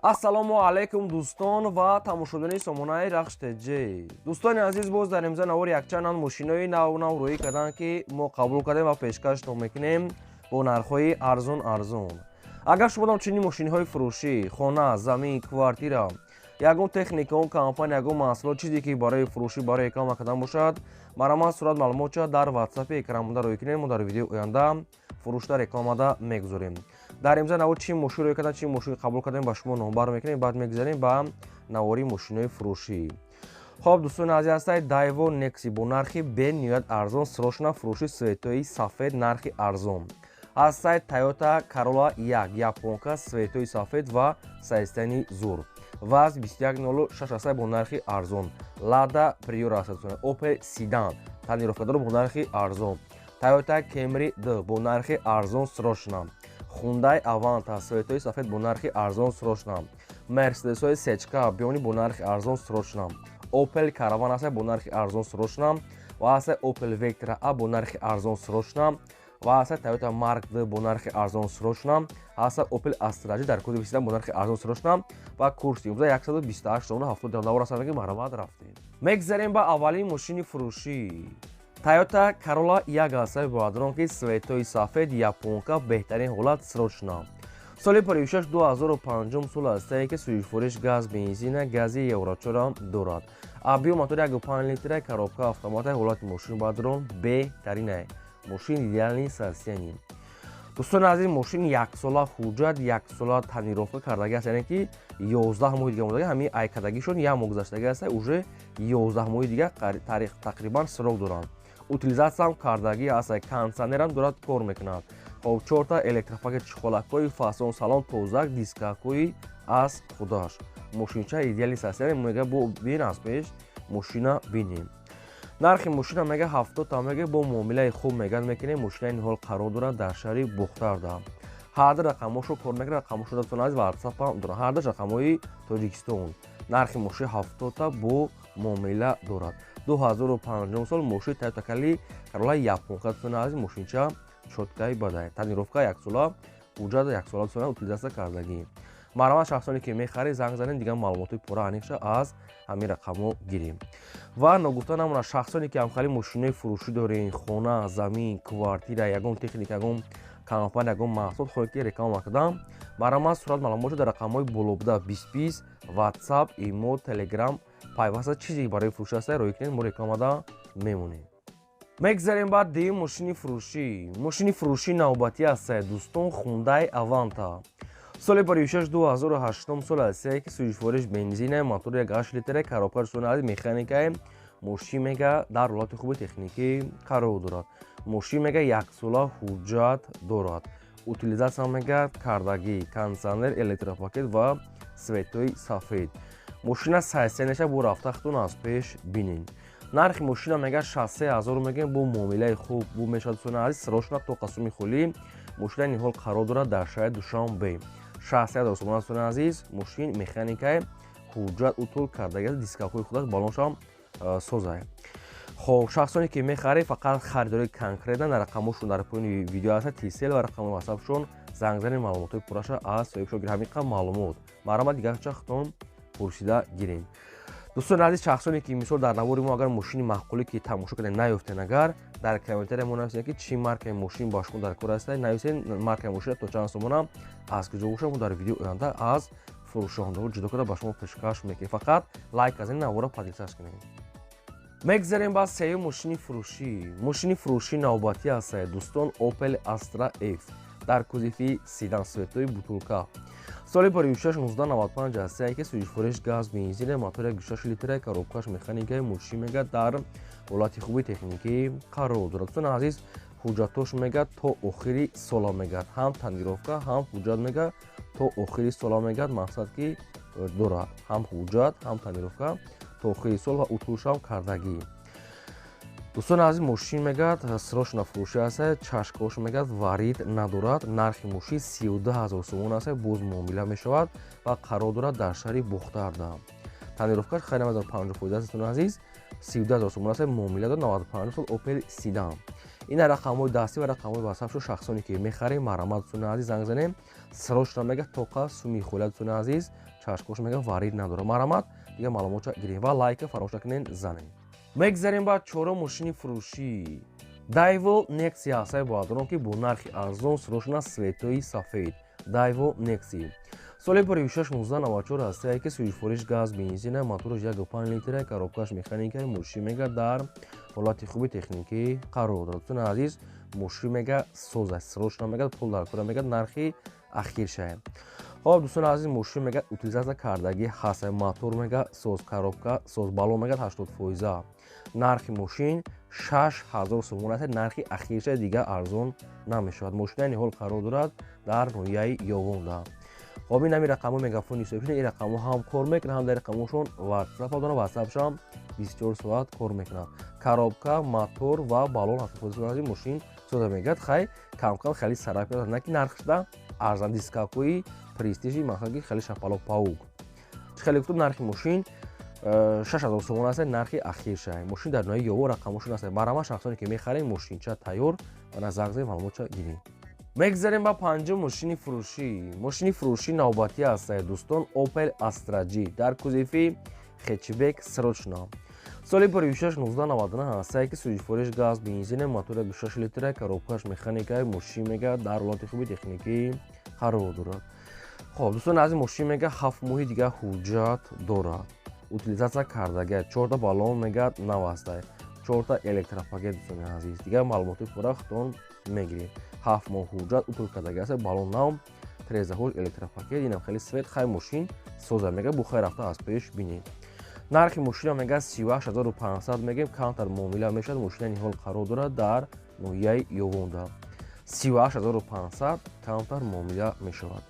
Ассалому алайкум, дӯстон ва тамошобинони сомонаи Рахш ТЖ. Дӯстони азиз, боз дар имза навори якчанд мошинои нав нав рӯӣ карданд, ки мо қабул кардем ва пешкаштон мекунем бо нархҳои арзон арзон. Агар шумо чунин мошиниҳои фурӯшӣ, хона, замин, квартира, ягон техника, он компания, ягон маҳсулот, чизе ки барои фурӯшӣ, барои реклама кардан бошад, марҳамат, сурат маълумотча дар ватсапи экранбуда рӯй кунем. Мо дар видеои оянда фурӯшда рекламада мегузорем. Дар имза навор чӣ мошин рӯй кардан, чӣ мошин қабул кардем, ба шумо номбар мекунем. Баъд мегузарем ба навори мошинои фурӯшӣ. Хоб, дӯстони азиз, ҳастай Дайво Некси бо нархи бениҳоят арзон, срочно фурӯши, цветои сафед, нархи арзон. Ҳастай Тойота Карола 1 японка, цветои сафед ва состоянии зур, ВАЗ 2106 ҳастай бо нархи арзон. Лада Приора ҳаст, Опел седан тонировкадор бо нархи арзон, Тойота Кемри д бо нархи арзон, срочно. Хундай Аванта цветои сафед бо нархи арзон, срочно. Мерседесҳои сечка биони бо нархи арзон, срочно. Опел Караван ҳастай бо нархи арзон, срочно. Ва ҳастай Опел Вектра А бо нархи арзон, срочно. Ва ҳастай Тойота Марк д бо нархи арзон, срочно. Ҳастай Опел Астра Ҷи дар кузови седан бо нархи арзон, срочно. Ва курси имрӯза 128 сомона 70 навор ҳастанд, ки марҳамат, рафтем. Мегзарем ба аввалин мошини фурӯшӣ. Тойота Карола як ҳастай, бародарон, ки цветои сафед, японка, беҳтарин ҳолат, срочно. Соли 56, 2005 сол ҳастае, ки сӯзишвориш газ, бензина, гази еврочорам дорад. Объём мотор 1,5 литра, коробка автомата. Ҳолати мошин, бародарон, беҳтаринае, мошин идеальный состояние. Дӯстони азиз, мошин яксола ҳуҷҷат, яксола тонировка кардаги аст, яъне ки 11 моҳи дига мондаги. Ҳамин айкардагишон як моҳ гузаштаги аст, уже 11 моҳи дига тақрибан срок доранд. Утилизатсиям кардагӣ аст, кондитсионерам дорад, кор мекунад. Хоб, чорта электропакет, чехолакҳои фасон, салон тозак, дискакҳои аз худаш. Мошинча идеальный состояние. Мега, бо бин, аз пеш мошина бинем. Нархи мошина мега 70 мега, бо муомилаи хуб меган мекунем. Мошина ин ҳол қарор дорад дар шаҳри Бухтарда. Ҳарду рақамҳошо кор мекунад, рақамҳошо дастон аз ватсапам дорад, ҳардаш рақамҳои Тоҷикистон. Нархи мошин 70-та, бо муомила дорад. 2005 сол мошини Тойота Кали Карола японка. Дӯстони азиз, мошинча чёткаи бадай, тонировка яксола, ҳуҷҷат яксола, дӯстона, утилизатсия кардагӣ. Марҳамат, шахсоне ки мехаред, занг занед, дигар маълумотҳои пурра аниқша аз ҳамин рақамҳо гирем. Ва ногуфта намонад, шахсоне ки ҳамхали мошинои фурӯшӣ дорем, хона, замин, квартира, ягон техника, ягон компания, ягон маҳсулот хоҳед ки реклама кардам, марҳамат, сурат маълумотшо дар рақамҳои болобуда 20 20, Ватсап, Имо, Телеграм пайваста, чизе барои фурӯшӣ аста, роҳӣ кунед, мо рекламада мемонем. Мегзарем баъд дуюм мошини фурӯшӣ. Мошини фурӯшӣ навбатӣ ҳастае, дӯстон, Хундай Аванта, соли 56, 2008 сол ҳастае, ки сӯзишвориш бензина, мотори 1,8 литра, коробка аз механикае. Мошин мега дар ҳолати хуби техникӣ қарор дорад. Мошин мега яксола ҳуҷҷат дорад, утилизатсия мега кардагӣ, кондитсионер, электропакет ва цветои сафед. Мошина сайсенеша, бо рафтахтон аз пеш бинед. Нархи мошина мега 63 000 мегӯем, бо муомилаи хуб бу мешавад. Дӯстони азиз, срочно то қасуми холӣ. Мошина ниҳол қарор дорад дар шаҳри Душанбе. 63 000 сомон. Дӯстони азиз, мошин механикае, ҳуҷҷат утул кардаги, дискаҳои худаш, балоншам созае. Хоб, шахсоне ки мехаред, фақат харидори конкретно, дар рақамҳошон дар поёни видео ҳаста, Тисел ва рақами ватсапшон занг занед, маълумотҳои пурраша аз соҳибшон гиред. Ҳамин қадр маълумот, марҳамат, дигарча худтон пурсида гирем. Дӯстони азиз, шахсоне ки мисол дар навори мо агар мошини маъқулӣ ки тамошо кардем наёфтен, агар дар комментария мо нависед, ки чӣ маркаи мошин ба шумо дар кор аста, нависед маркаи мошина, то чанд сомона, аз куҷо бошад, мо дар видеои оянда аз фурӯшоҳандаҳо ҷудо карда ба шумо пешкаш мекунем. Фақат лайк аз ин навора, подписаться кунед. Мегзарем ба сеюм мошини фурӯшӣ. Мошини фурӯшӣ навбатӣ ҳастае, дӯстон, Опел Астра Ф дар кузови седан, цветои бутылка, соли 56, 1995 ҳастае, ки сӯзишвориш газ, бензина, мотор 1,6 литра, коробкаш механикаи. Мошин мега дар ҳолати хуби техникӣ қарор дорад. Дӯстони азиз, ҳуҷҷатош мега то охири сола мегад, ҳам тонировка, ҳам ҳуҷҷат мега то охири сола мегад. Мақсад ки дорад ҳам ҳуҷҷат, ҳам тонировка то охири сол ва утулшам кардагӣ. Дӯстони азиз, мошин мегӯяд срочно фурӯшӣ аст, чашкош мегӯяд варид надорад. Нархи мошин 32 000 сомон аст, боз муомила мешавад ва қарор дорад дар шаҳри Бухтарда. Тонировкаш хайр 50% аст. Дӯстони азиз, 32 000 сомон аст, муомила дорад. 95 сол Опел седан. Ина рақамҳои дастӣ ва рақамҳои ватсапшо шахсоне ки мехарем, марҳамат, дӯстони азиз, занг занем. Срочно мега тоқа суми холя, дӯстони азиз, чашкош мега варид надорад. Марҳамат, дигар маълумотча гирем ва лайка фаромӯш накунед занем. Мегзарем ба чорум мошини фурӯшӣ. Daewoo Nexia ҳастаи бародарон, ки бо нархи арзон срочно светои сафед. Daewoo Nexia соли 1994 ҳастае, ки сӯзишфориш газ бензина, мотораш 1,5 литра, коробкаш механика, мошин мега дар ҳолати хуби техникӣ қарор дорад. Дӯстони азиз, мошин мега соз аст, срочно мега пул дар кора, мега нархи ахир шая. Хоб, дӯстони азиз, мошин мега утилизация кардагӣ ҳаст, мотор мега соз, коробка соз, баллон мега 80%. Нархи мошин 6000 сомон аст, нархи ахирша, дига арзон намешавад. Мошинаи ниҳол қарор дорад дар ноҳияи Ёвонда. Хоб, ин ҳами рақамҳои мегафон ҳисоб шуда, ин рақамҳо ҳам кор мекунад, ҳам дар рақамҳошон ватсап дорад, ватсапшам 24 соат кор мекунад. Коробка, мотор ва баллон 80% мошин сода мегӯяд. Хай, камкам хеле сарак меояд, на ки нархшда арзан, дискакҳои престижи, масалан, ки хеле шапалоқ паук. Чӣ хеле гуфтум, нархи мошин 6000 сомон аст, нархи ахирша. Мошин дар ноҳияи Ёво, рақамҳошон аст. Барама шахсоне ки мехарем, мошинча тайёр, ва занг занед, маълумотча гирем. Мегзарем ба панҷум мошини фурӯшӣ. Мошини фурӯшӣ навбатӣ ҳастае, дӯстон, Opel Astra G дар кузови хэтчбек срочно. Соли 1999 ҳастае, ки сӯзишфориш газ бензина, мотор 6 литра, коробкаш механика, мошин мега дар ҳолати хуби техникӣ қарор дорад. Хоб, дӯстон, аз ин мошин мега 7 моҳи дига ҳуҷҷат дорад. Утилизация кардага, чорта баллон мега нав ҳастае, чорта электропакет, дӯстони азиз. Дигар маълумоти пурра худтон мегиред. 7 моҳ ҳуҷҷат, утил кардага аст, баллон нав, трезаҳош электропакет, инам хеле свет, хай, мошин соза мега, бухай рафта аз пеш бинед. Нархи мошина мега 38500 мегем, камтар муомила мешавад. Мошина ниҳол қарор дорад дар ноҳияи Ёвонда. 38500, камтар муомила мешавад.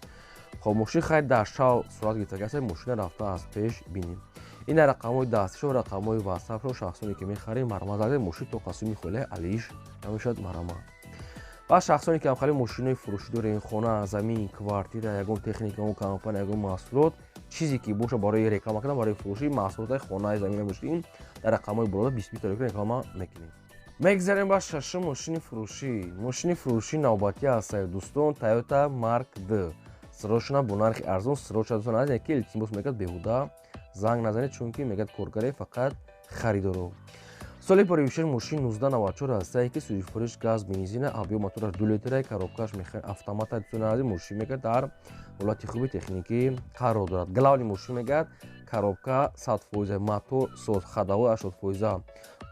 Хоб, мошин хай дар шав сурат гирифтага аст, мошина рафта аз пеш бинем. Ина рақамҳои дастишо, рақамҳои ватсапшо шахсоне ки мехарем, марҳамат занед, мошин то қасуми холаи алиш намешавад, марҳамат. Ва шахсоне ки ҳамхали мошинои фурӯшӣ дорем, хона, замин, квартира, ягон техника, ягон компания, ягон маҳсулот, чизе ки боша барои реклама кардан, барои фурӯши маҳсулоти хонаи, замина, мошин, дар рақамҳои болода 20 тарика реклама мекунем. Мегзарем ба шашум мошини фурӯшӣ. Мошини фурӯшӣ навбатӣ ҳастае, дӯстон, Toyota Mark II срочно бо нархи арзон, срочно, дӯстон азиз, ки илтимос мекард, беҳуда занг назанед, чунки мегӯяд коргаре, фақат харидоро. Соли 2006, мошин 1994 ҳастае, ки сӯзишфориш газ бензина, объём мотораш 2 литра, коробкаш автомата. Дӯстони азиз, мошин мегӯяд дар ҳолати хуби техникӣ қарор дорад. Главный мошин мегӯяд коробка 100%, мотор соз, ходовой 80%,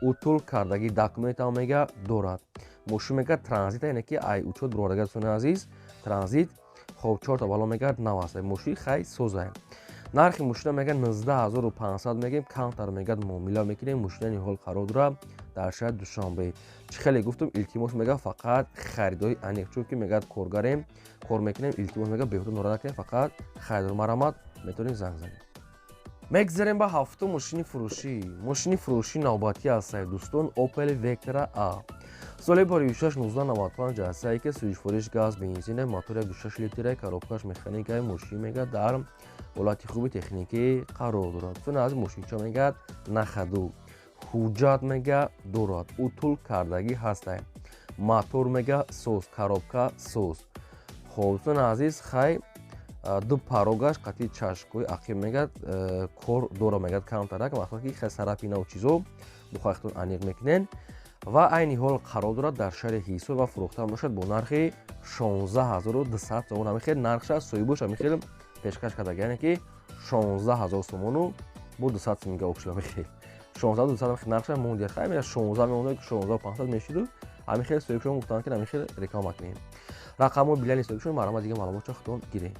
утул кардагӣ, документам мега дорад. Мошин мегӯяд транзит, яъне ки ай учёт бировардага, дӯстони азиз, транзит. Хоб, чорта баллон мегӯяд нав аст, мошин хай соза. Нархи мошина мегӯяд 19500 мегӯем, камтар мегӯяд муомила мекунем. Мошина ниҳол қарор дорад дар шаҳри Душанбе. Чӣ хеле гуфтум, илтимос мегӯяд фақат харидори аниқ, чунки мегӯяд коргарем, кор мекунем, илтимос мегӯяд беҳуда норад накунем, фақат харидор, марҳамат, метавонем занг занем. Мегзарем ба ҳафтум мошини фурӯшӣ. Мошини фурӯшӣ навбатӣ ҳастае, дӯстон, Opel Vectra A соли 2006 1995 ҳастае, ки сӯзишфориш газ бензина, мотор 1,6 литра, коробкаш механика, мошин мегӯяд дар ҳолати хуби техникӣ қарор дорад. Дӯстони азиз, мошинча мегӯяд на ходу, ҳуҷҷат мега дорад, утул кардагӣ ҳастае, мотор мега соз, коробка соз. Хоб, дӯстони азиз, хай, ду порогаш қатъи чашкҳои ақиб мегӯяд кор дора, мегӯяд камтарак, мақсад ки хай сарапи нав чизо бухайхтон аниқ мекунен. Ва айни ҳол қарор дорад дар шаҳри Ҳисор ва фурӯхта мешавад бо нархи 16200 сомон. Ҳамин хел нархша соҳибош ҳамин хел пешкаш карда, яъне ки 16000 сомону бо 200 сомонга общий ҳамин хел 16200 нархша монди. Хай, мега 16 мемонда, 16500 мешиду. Ҳамин хел соҳибшон гуфтанд, ки ҳамин хел реклама кунем. Рақамҳои билани соҳибшон, марҳамат, дига маълумотча худтон гирем.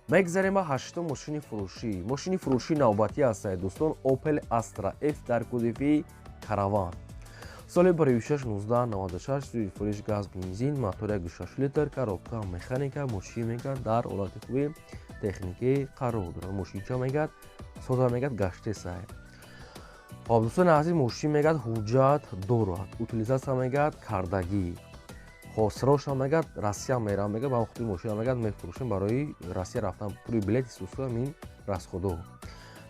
Мегзарем ба ҳаштум мошини фурӯшӣ. Мошини фурӯшӣ навбатӣ ҳастае, дӯстон, Opel Astra F дар кузови караван соли 2006 1996, сӯзишфориш газ бензин, мотор 1,6 литр, коробка механика, мошин мегӯяд дар ҳолати хуби техникӣ қарор дорад. Мошинча мегӯяд соза, мегӯяд гаштесай. Хоб, дӯстони азиз, мошин мегӯяд ҳуҷҷат дорад, утилизация мегӯяд кардагӣ. Хоб, срочно мегӯяд Россия мерам, мегӯяд ба хотири мошина мегӯяд мефурӯшем, барои Россия рафтан пули билети сусу ҳамин расходо.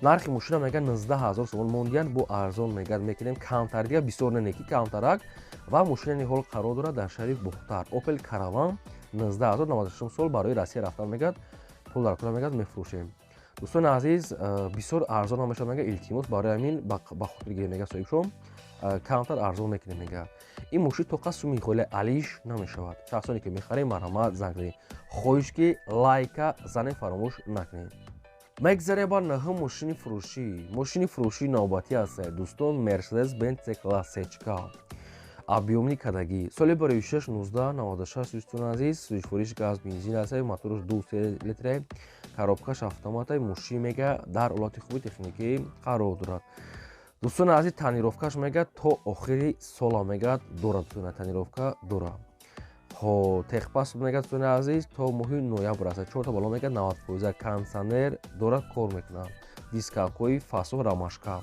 Нархи мошина мегӯяд 19 000 сомон мондиян, бо арзон мегӯяд мекунем, камтар дига бисёр не, ки камтарак. Ва мошина ҳол қарор дорад дар шаҳри Бохтар. Опел Караван 19 000, 96 сол, барои Россия рафтан мегӯяд, пул дар кора мегӯяд, мефурӯшем. Дӯстони азиз, бисёр арзон ҳам мешавад мегӯяд, илтимос, барои ҳамин ба хотир гирем мегӯяд, соҳибшон камтар арзон мекунем мегӯяд. Ин мошин тоқа суми холе алиш намешавад. Шахсоне ки мехарем, марҳамат, занг занед. Хоҳиш ки лайка занед, фаромӯш накунед. Мегзарем ба наҳум мошини фурӯшӣ. Мошини фурӯшии навбатӣ аст, дӯстон, Мерседес Бенц Класс Сечка объёмный кадагӣ, соли барои 6 1996. Дӯстони азиз, сӯзишвориш газ бензин аст, мотораш 2 литре, коробкаш автомата. Мошин мега дар ҳолати хуби техникӣ қарор дорад. Дӯстони азиз, тонировкаш мега то охири сола мегӯяд дорад, дӯстони, тонировка дорад. Хо техпаспорт мегӯяд, дӯстони азиз, то моҳи ноябр аст. Чорта баллон мегӯяд 90%, кондитсионер дорад, кор мекунад, дискакҳои фасо рамашка.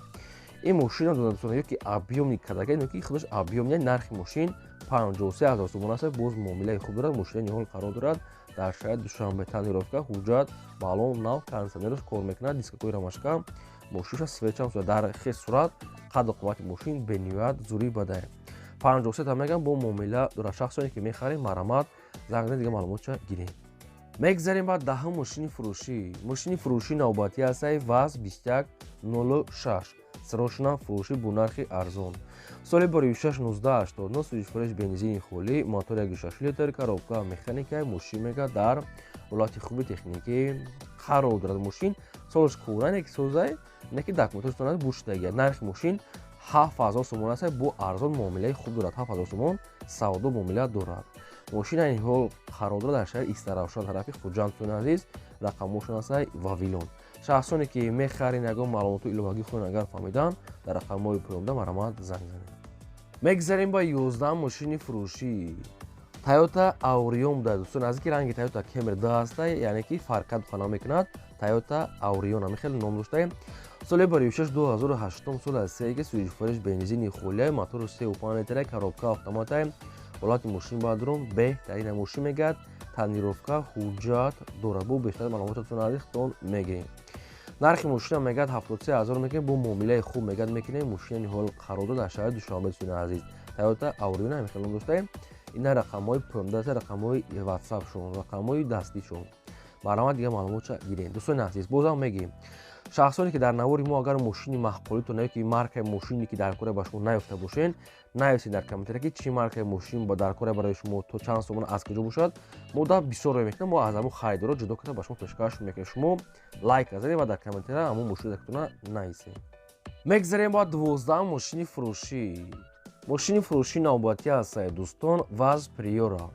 Ин мошина, дӯстон, ё ки объёмный кадага, ё ки худаш объёмный. Нархи мошин 53 000 сомон аст, боз муомилаи хуб дорад. Мошина ниҳол қарор дорад дар шаҳри Душанбе. Тонировка, ҳуҷҷат, баллон нав, кондитсионераш кор мекунад, дискакҳои рамашка. Мошинша свечам дар хел сурат, қадду қуввати мошин бениҳоят зурӣ бадае. 53 та мегам, бо муомила дорад. Шахсоне ки мехарем, марҳамат, занг занед, дига маълумотша гирем. Мегзарем ба даҳум мошини фурӯшӣ. Мошини фурӯшии навбатӣ ҳастаи ВАЗ 2106, срочно фурӯшӣ бо нархи арзон. Соли барои 6 1989, сӯзишвориш бензини холӣ, мотор 1,6 литр, коробка механика. Мошин мега дар ҳолати хуби техникӣ қарор дорад. Мошин солаш кӯҳна, неки созай, неки документашон бушдагия. Нархи мошин 7000 сомон аст, бо арзон муомилаи хуб дорад. 7000 сомон савдо муомила дорад. Мошин айни ҳол қарор дорад дар шаҳри Истаравшан, тарафи Хуҷанд. Дӯстони азиз, рақамҳошон ҳастай Вавилон. Шахсоне ки мехарен, ягон маълумоту иловагӣ хоҳен агар фаҳмидан, дар рақамҳои поёнда марҳамат, занг занед. Мегзарем ба 11 мошини фурӯшӣ. Тойота Аурион буда, дӯстони азиз, ки ранги Тойота Кемри д ҳастай, яъне ки фарқият хона мекунад. Тойота Аурион ҳами хеле ном доштаем. Соли барои 6 2008 сол аст, ки сӯзишвориш бензини холия, мотору 3,5 литра, коробка автомата. Ҳолати мошин бадрум беҳтарина. Мошин мегӯяд тонировка, ҳуҷҷат дорад. Бо бештар маълумотатон азихтон мегирем. Нархи мошина мегӯяд 73 000 мекунем, бо муомилаи хуб мегӯяд мекунем. Мошина ҳол қарор дорад дар шаҳри Душанбе. Дӯстони азиз, Тойота Аурион ҳами хеле ном доштаем. Ина рақамҳои поёндаста, рақамҳои ватсапшон, рақамҳои дастишон. Марҳамат, дига маълумотша гирем. Дӯстони азиз, бозам мегӯем, шахсоне ки дар навори мо агар мошини маҳқулитон ё ки маркаи мошине ки дар кора ба шумо наёфта бошен, нависед дар комментария, ки чӣ маркаи мошин дар кора барои шумо, то чанд сомона, аз куҷо бошад. Мо да бисёр рой мекунем, мо аз ҳамон харидоро ҷудо карда ба шумо пешкаш мекунем. Шумо лайк занед ва дар комментария ҳамон мошинатона нависед. Мегзарем ба 12 мошини фурӯшӣ. Мошини фурӯшии навбатӣ аст, дӯстон, ВАЗ Приора,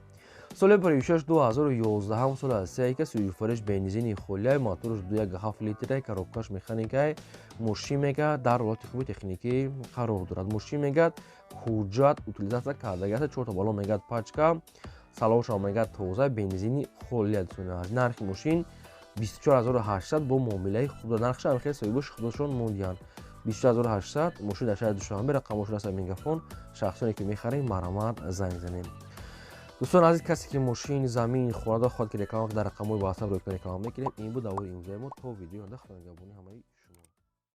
соли 6 2011 сол аст, ки сӯзишвориш бензини холия, мотораш 2,7 литра, коробкаш механикай. Мошин мега дар ҳолати хуби техникӣ қарор дорад. Мошин мегӯяд ҳуҷҷат утилизация кардаги аст, чорта баллон мегӯяд пачка, салоншам мегӯяд тоза, бензини холия. Дӯстони азиз, нархи мошин 24 800, бо муомилаи хуб. Нархшам хеле соҳибош худошон мондиянд, 24 800. Мошин дар шаҳри Душанбе, рақамҳошон аст Мегафон. Шахсоне ки мехарем, марҳамат, занг занем. Дӯстони азиз, касе ки мошин, замин, хонадор хоҳад ки реклама, дар рақамҳои ватсап рӯй реклама мекунем. Ин буд давои имрӯзаи мо. То видеои оянда, худонигаҳбони ҳамаи.